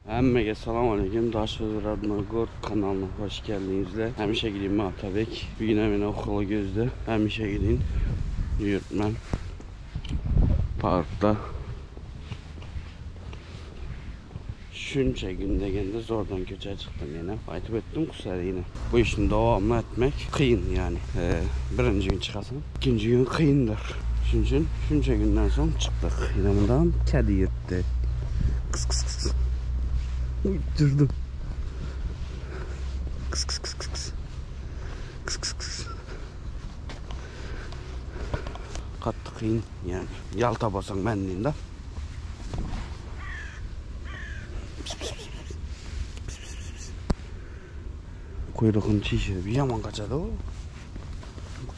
Hemmege salam aleyküm. Daşoguz Radnoy Gord kanalyna hoş geldinizler. Hemişe gideyim Atabek. Bir gün hemen okula gözde. Hemişe gidin. Yürütmem. Parkta. Şunca gün degende zordan köçe çıktım yine. Aytıp ettim kusura yine. Bu işin devamını etmek kıyın yani. Ee, birinci gün çıkasın. İkinci gün kıyındır. Şunun için şunca günden son çıktık. Yine bundan kedi yırttı. Kıs kıs kıs. Uydurdum. Kıs kıs kıs kıs kıs. Kıs kıs kıs. Katı kıyın yani. Yalta basan ben de. Pis pis pis pis. Pis pis pis pis. Kuyruğunu şişirip yaman kaçadı o.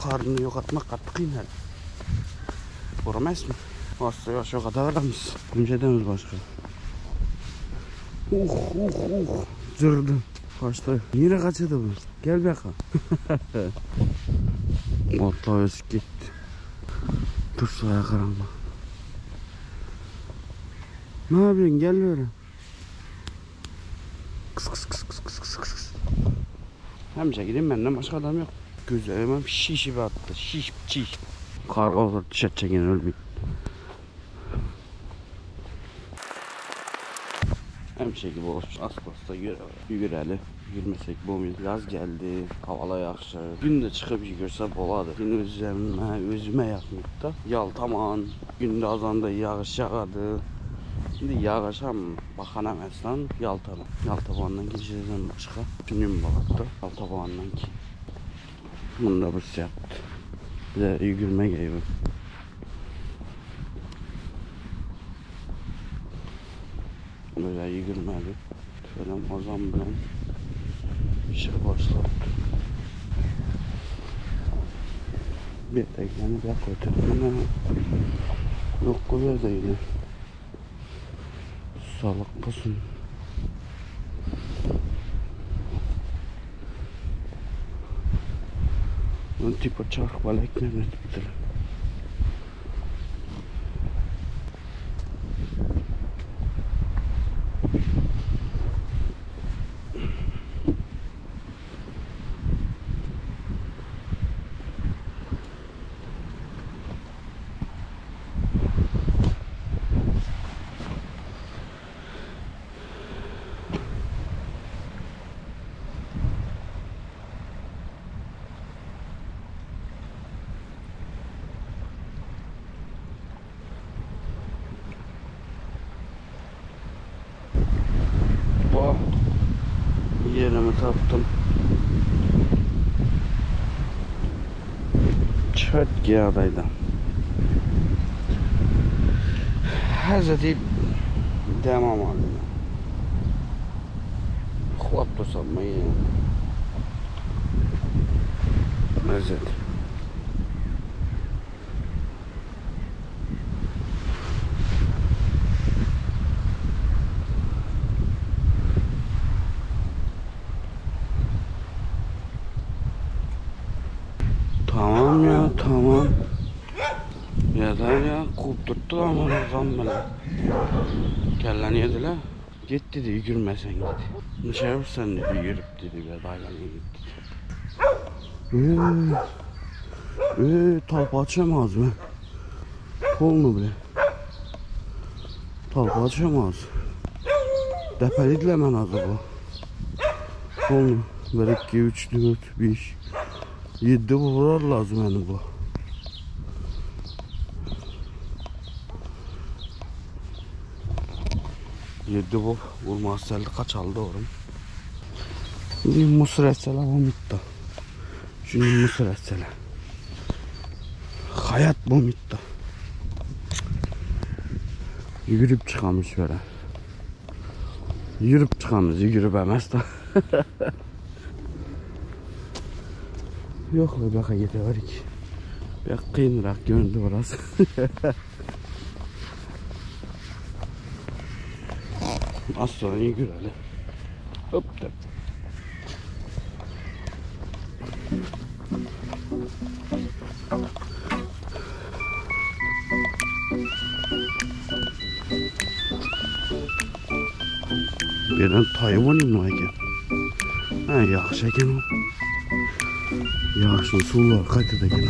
Karnını yo'qotmoq qattiq qiyin hali. Ko'rmaysizmi? Hozir yosh yo'qotaveramiz. Nimcha boshqa. Uh uh uh. Zirdi. Kaçtı. Yine kaçırdı bu. Gel bir yoqqa. Otlar o'sib ketdi. Tursaga qarang. Ne yapıyorsun? Gel böyle. Kıs kıs kıs kıs kıs kıs kıs. Hemşe gideyim benden başka adam yok. Gözlerim şişip attı. Şiş şiş. Karga olur düşecek yine ölmeyeyim. Hemşe gibi olmuş. Asla yürü, Yürümesek bolmuyor. Yaz geldi. Havalar yaxşı. Gün de çıxıb yürürsə boladı. Gün özümə, özümə yaxmıyıb da. Yaltaman. Gündə azanda yağış yağadı. Şimdi yağışam baxan əməsdən Yaltaman. Yaltamandan keçəcəm başqa. Günüm boladı da. Yaltamandan ki. Bunda bir şey yaptı. Bir de yürüme gibi. Böyle yürümeli. Şöyle azam bilen işe başladı. Bir tekmeni bir koydum. Yok bu yerde yine. Sağlık olsun. Ну, типа чарх balak ne bitir. Yerimi tapdım. Çok yağdaydı. Hazreti devam aldım. Uxlab dursam mı? Hazreti. Tamam ya tamam. Yeter ya kupturttu ama adam bana. Kelleni yediler. Git dedi yürümesen dedi. Ne yapsan dedi yürüp dedi ve daylanı git dedi. Talpa açamaz mı? Kolunu bile. Talpa açamaz. Dəpəlidilər mən azı bu. Kolunu. 1, 2, 3, 4, 5, 7 vurar lazım yani bu. Yedi bu vurmaz geldi kaç aldı oğlum. Şimdi Mısır etseler bu. Şimdi Mısır etseler. Hayat bu mitta. Yürüp çıkamış böyle. Yürüp çıkamız, yürüp emez de. Yok la baka yeteverik. Bir kıyınrak göründü burası. Az sonra yürüyelim. Hop da. Birden taýy bolýan eken. Ha, ýagyş eken o. Ýagyşyň suwlary gaýtady eken.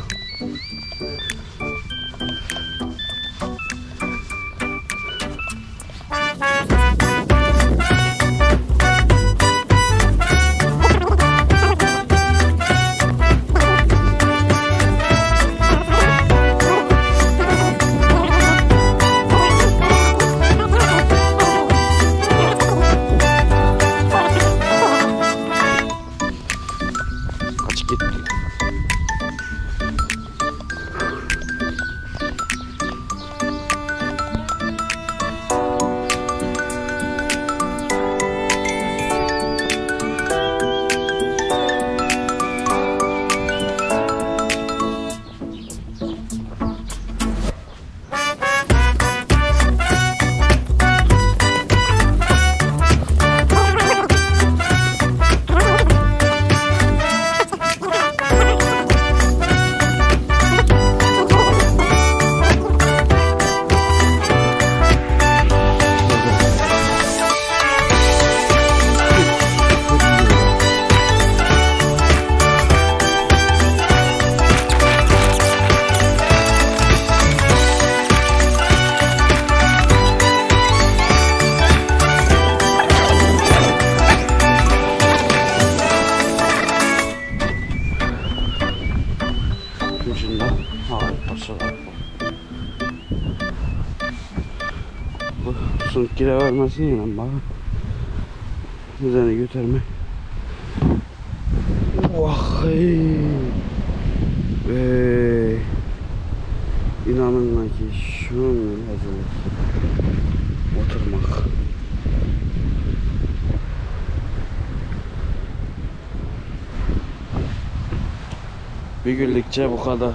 Kaçyp gitdi. Bu sınıf girevermesin yine bana. Üzerine götürme. Vah ey. Ey. İnanın ki şunun hazırlık. Oturmak. Bir günlükçe bu kadar.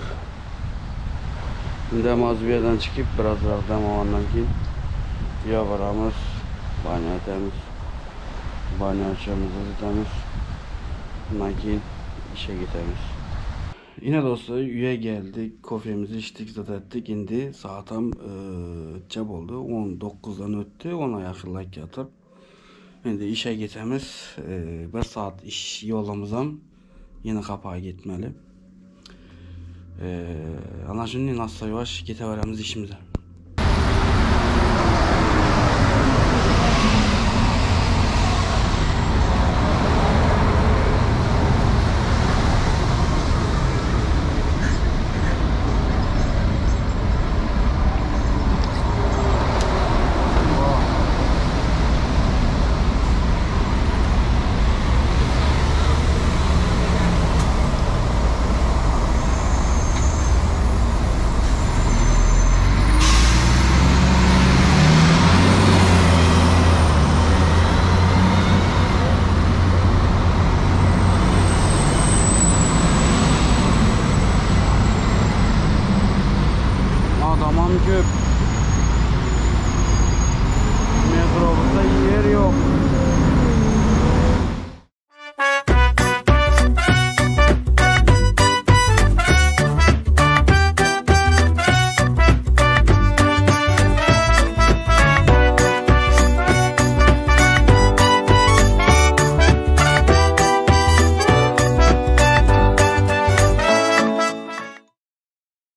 Dem az bir yerden çıkıp biraz daha dem alandan keyin ya varamız, banyo etemiz, banyo açamız, etemiz. Bundan keyin işe gidemiz. Yine dostlar üye geldik, kofemizi içtik, zat ettik. Indi saatam e, cep oldu. 19'dan ötdü, 10'a yaxınlıq yatıp. Indi işe gitemiz. E, bir saat iş yolumuzam yine kapağa gitmeli. Ee, ana şimdi nasıl yavaş giteveremiz işimize.